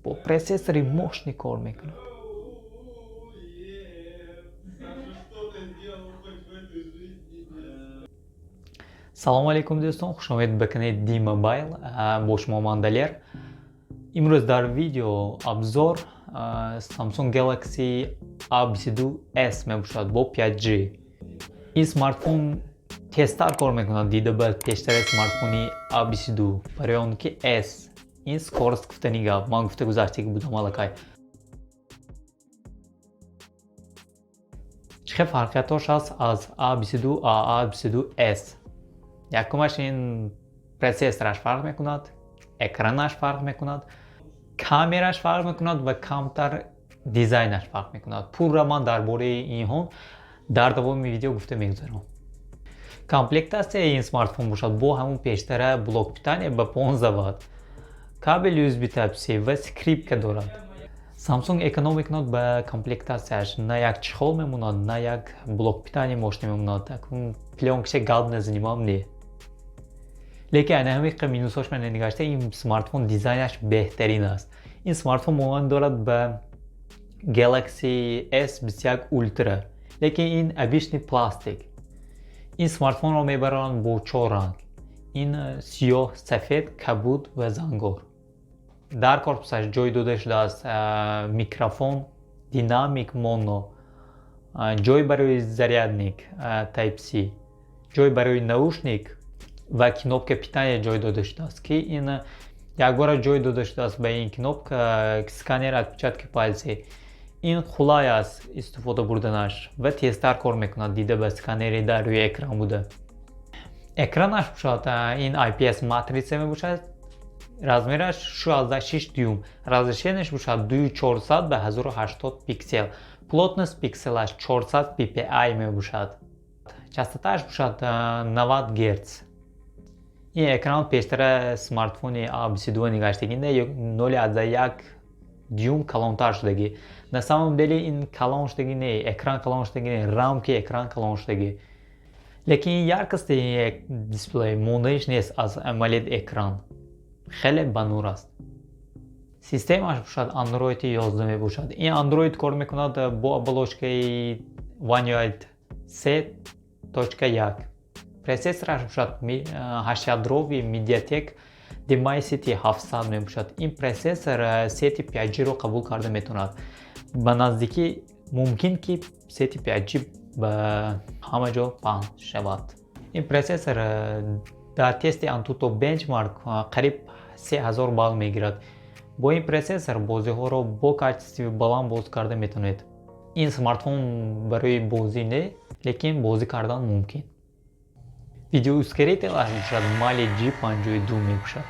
Бо процессори мощный кор мекунад. Салому алейкум, дӯстон, хушомед ба канали Дмобайл. Бо шумо ман, Далер. Имрӯз дар видео обзор Samsung Galaxy A22s мебошад бо 5G. Ин смартфон тезтар кор мекунад, дида ба пештари смартфони A22, барои он ки S ин скорость гуфтани гап ман гуфта гузаштагӣ будам аллакай. Чӣ хел фарқиятҳош аст аз A22 A22s? Якумаш, ин процессораш фарқ мекунад, экранаш фарқ мекунад, камераш фарқ мекунад ва камтар дизайнаш фарқ мекунад. Пурра ман дар бораи инҳо дар давоми видео гуфта мегузарам. Комплектатсияи ин смартфон бошад, бо ҳамун пештара блок питания ба 15 ватт, кабели USB Type-C ва скрепка дорад. Samsung эконом мекунад ба комплектатсияш: на як чехол мемонад, на як блок питания мощный мемонад. Плёнкаше гап назанимам, не. Лекин ана ҳамин минусҳош ман нигашта, ин смартфон дизайнаш беҳтарин аст. Ин смартфон монанд дорад ба Galaxy S21 Ultra, лекин ин обычный пластик. Ин смартфонро мебаранд бо чор ранг: ин сиёҳ, сафед, кабуд ва зангор. Дар корпусаш ҷой дода шудааст микрофон динамик моно, ҷой барои зарядник Type-C, ҷой барои наушник ва кнопка питания ҷой дода шудааст, ки ин якбора ҷой дода шудааст ба ин кнопка сканер отпечатки пальцы. Ин қулай аст истифода бурданаш ва тезтар кор мекунад, дида ба сканери дар рӯи экран буда. Экранаш бошад, ин IPS матрица мебошад, размераш 6 дюйм, разрешениеш бошад 2400 ба 1080 пиксел, плотность пикселаш 400 ppi мебошад, частотааш бошад 90 герц. Ин экран пештара смартфони A22 нигаштагинда 0,1 дюйм калонтар шудагӣ. На самом деле ин калон шудагӣ не, экран калон шудагӣ не, рамки экран калон шудагӣ, лекин яркости дисплей мондаиш нест аз AMOLED экран, хеле ба нур аст. Системааш бошад, Android 11 мебошад. Ин Android кор мекунад бо оболочкаи One UI 3.1. Процессораш бошад, ҳаштядрови MediaTek Dimensity 700 мебошад. Ин процессор сети 5G-ро қабул карда метавонад. Ба наздикӣ мумкин, ки сети 5G ба ҳама ҷо паҳн шавад. Ин процессор дар тести Antutu Benchmark қариб 3000 балл мегирад. Бо ин процессор бозиҳоро бо качестви баланд боз карда метавонед. Ин смартфон барои бозӣ не, лекин бозӣ кардан мумкин. Видеоускорителаш бошад, Mali G52 мебошад.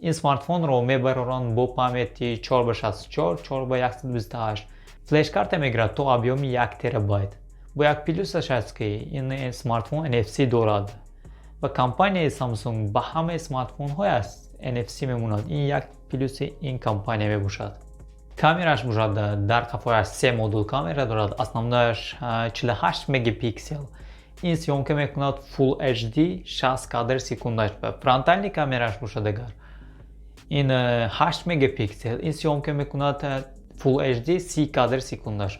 Ин смартфонро мебароранд бо памяти 4 ба 64, 4 ба 128. Флешкарта мегирад то объёми 1 терабайт. Бо як плюсаш аст, ки ин смартфон NFC дорад ва компанияи Samsung ба ҳамаи смартфонҳояш NFC мемонад. Ин як плюси ин компания мебошад. Камераш бошад, дар қафояш се модул камера дорад. Основнояш 48 мегапиксел, ин съёмка мекунад Full HD 60 кадр секундаш. Фронтальный камераш бошад агар, ин 8 мегапиксел, ин съёмка мекунад Full HD 30 кадр секундаш.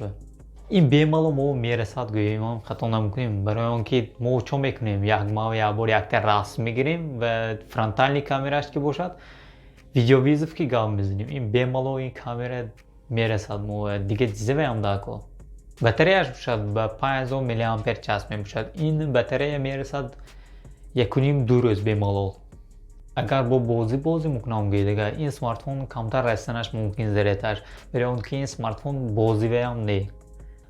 Ин бемалол мо мерасад, гӯем, хато намекунем, барои он ки мо чо мекунем: як маҳ як бор якта расм мегирем ва фронтальный камераш ки бошад, видеовызов ки гап мезанем, ин бемалол ин камера мерасад мо, дига чизаваям дако. Батареяш бошад, ба 5000 миллиампер час мебошад. Ин батарея мерасад 1,5-2 рӯз бемалол. Агар бо бозӣ бозӣ мекунам, гӯед агар, ин смартфон камтар расиданаш мумкин зарядаш, барои он ки ин смартфон бозиваям не.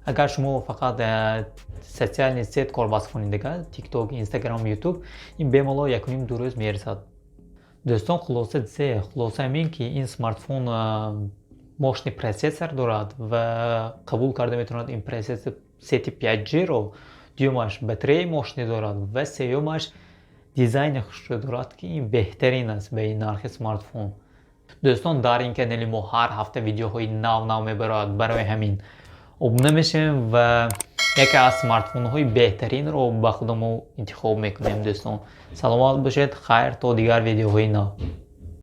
Агар шумо фақат социальный сеть корбаст кунед агар, TikTok, Instagram, YouTube, ин бемалол 1,5-2 рӯз мерасад. Дӯстон, хулоса се, хулоса ҳамин, ки ин смартфон мощный процессор дорад ва қабул карда метавонад ин процессор сети 5G-ро. Дуюмаш, батареяи мощный дорад ва сеюмаш, дизайни хушрӯ дорад, ки ин беҳтарин аст ба ин нархи смартфон. Дӯстон, дар ин канали мо ҳар ҳафта видеоҳои нав нав мебарояд. Барои ҳамин обуна мешавем ва яке аз смартфонҳои беҳтаринро ба худамо интихоб мекунем. Дӯстон, саломат бошед, хайр, то дигар видеоҳои нав.